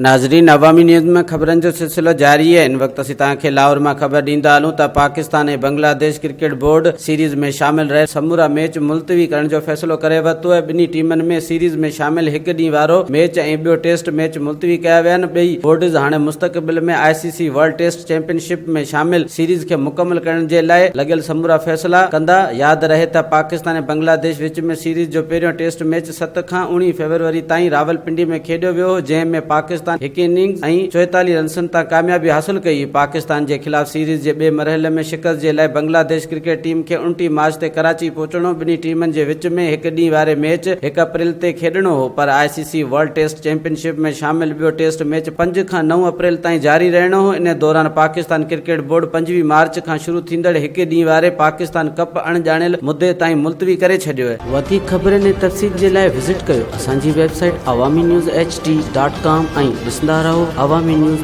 ناظرين عوامي نيوز ۾ خبرن جو سلسلو جاري آهي هن وقت اسين توهان کي لاهور مان خبر ڏيندا هلون ته Pakistan ۽ Bangladesh cricket board series ۾ شامل رهيل سمورا ميچ ملتوي ڪرڻ جو فيصلو ڪري ورتو آهي ٻنهي ٽيمن ۾ سيريز ۾ شامل هڪ ڏينهن وارو ميچ ۽ ٻيو ٽيسٽ ميچ ملتوي ڪيا ويا آهن ٻئي بورڊز هاڻي مستقبل ۾ I C C world test championship ۾ شامل سيريز کي مڪمل ڪرڻ جي لاء لڳل سمورا فيصلا ڪندا ياد رهي ته پاڪستان ۽ بنگلاديش وچ ۾ سيريز جو پهريون ٽيسٽ ميچ ست کان 19 فيبروري تائين راولپنڊي ۾ کيڏيو ويو هو، جنهن ۾ پاڪستان هڪ اننگز ۽ 44 رنسن تان ڪاميابي حاصل ڪئي. پاڪستان جي خلاف سيريز جي ٻئي مرحلي ۾ شڪست جي لاء بنگلاديش ڪرڪيٽ ٽيم کي 29 مارچ تي ڪراچي پهچڻو، ٻنهي ٽيمن جي وچ ۾ هڪ ڏينهن واري ميچ هڪ اپريل تي کيڏڻو هو پر I C C world test championship ۾ شامل ٻيو ٽيسٽ ميچ پنج کان نو اپريل تائين جاري رهڻو هو، ان دوران پاڪستان ڪرڪيٽ بورڊ 25 مارچ کان شروع ٿيندڙ هڪ ڏينهن واري پاڪستان ڪپ اڻڄاڻيل مدي تائين ملتوي ڪري ڇڏيو. وڌيڪ خبرن ۽ تفصيل جي لاء وزٽ ڪيو اسان جي website Awami news H D dot com ۽ ڏسندا رهو عوامي نيوز.